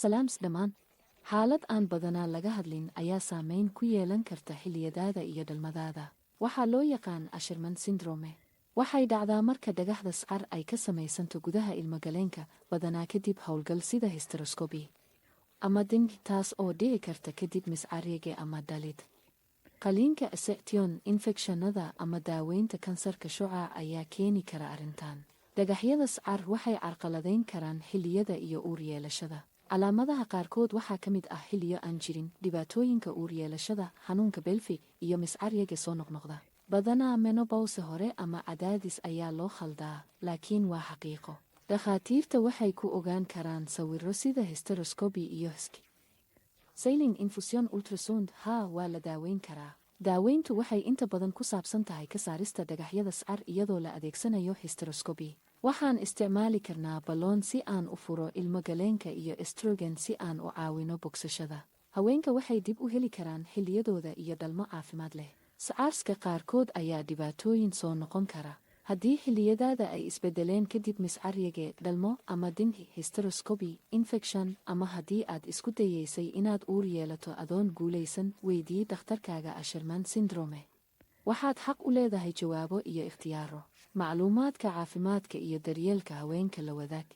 Salaams dhammaan. Xaalad aan badanaa laga hadlin ayaa saameyn ku yeelan karta xilliyadaada iyo dhalmadaada. Waxaa loo yaqaan Asherman syndrome. Waxay dhacdaa marka dhagaxda scar ay ka samaysanto gudaha ilmagaleenka, badanaa kadib howlgal sida hysteroscopy ama ding, taas oo dhici karta kadib miscarriage ama dhalid. Qaliinka, section, infekshanada ama daaweynta kansarka shucaac ayaa keeni kara arrintan. Dhagaxyada scar waxay carqaladayn karaan xilliyada iyo uur yeelashada. Calaamadaha qaarkood waxaa ka mid ah xilliyo aan jirin, dhibaatooyinka uur yeelashada, xanuunka pelvic iyo miscarriage soo noqnoqda. Badanaa menopause hore ama cadaadis ayaa loo khaldaa, laakiin waa xaqiiqo. Dhakhaatiirta waxay ku ogaan karaan sawirro sida hysteroscopy iyo HSG. Saline infusion ultrasound. Haa, waa la daaweyn karaa. Daaweyntu waxay inta badan ku saabsan tahay ka saarista dhagaxyada scar iyadoo la adeegsanayo hysteroscopy. Waxaan isticmaali karnaa balloon si aan u furo ilmogaleenka iyo estrogen si aan u caawino bogsashada. Haweenka waxay dib u heli karaan xilliyadooda iyo dhalmo caafimaad leh. Scarska qaarkood ayaa dhibaatooyin soo noqon kara. Haddii xilliyadaada ay isbedeleen kadib miscarriage, dhalmo ama dinhi, hysteroscopy, infection, ama haddii aad isku dayeysay inaad uur yeelato adoon guulaysan, weydii dhakhtarkaaga Asherman syndrome. Waxaad xaq u leedahay jawaabo iyo ikhtiyaaro. Macluumaadka caafimaadka iyo daryeelka haweenka la wadaag.